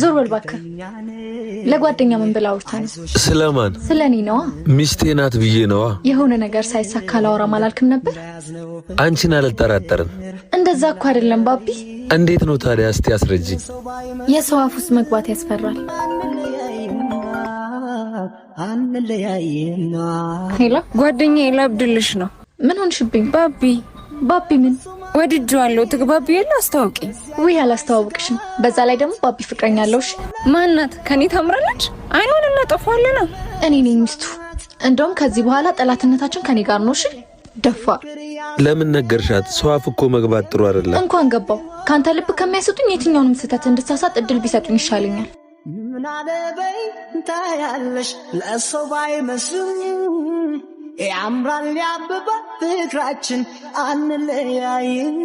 ዞር በል እባክህ። ለጓደኛ ምን ብላ አውርተህ ነው? ስለማን? ስለ እኔ ነዋ። ሚስቴ ናት ብዬ ነዋ። የሆነ ነገር ሳይሳካ አላወራም አላልክም ነበር? አንቺን አልጠራጠርም። እንደዛ እኮ አይደለም ባቢ። እንዴት ነው ታዲያ? እስቲ አስረጅኝ። የሰው አፍ ውስጥ መግባት ያስፈራል። Hello። ጓደኛዬ ላብድልሽ ነው። ምን ሆንሽብኝ? ባቢ። ባቢ ምን? ወድጄዋለሁ። ትግባቢ የለ አስታውቂኝ። ውይ አላስተዋውቅሽም። በዛ ላይ ደግሞ ባቢ ፍቅረኛ አለው። እሺ። ማናት? ከኔ ታምራለች? አይኗን እናጠፋዋለና። እኔ ነኝ ሚስቱ። እንደውም ከዚህ በኋላ ጠላትነታችን ከኔ ጋር ነው። እሺ ደፋር። ለምን ነገርሻት? ሰው አፍ እኮ መግባት ጥሩ አይደለም። እንኳን ገባው። ከአንተ ልብ ከሚያስጡኝ የትኛውንም ስህተት እንድሳሳት እድል ቢሰጡኝ ይሻለኛል። ምን አለ በይ ታያለሽ፣ ለሰው ባይመስልም ያምራል ያብባል ፍቅራችን አንለያይም።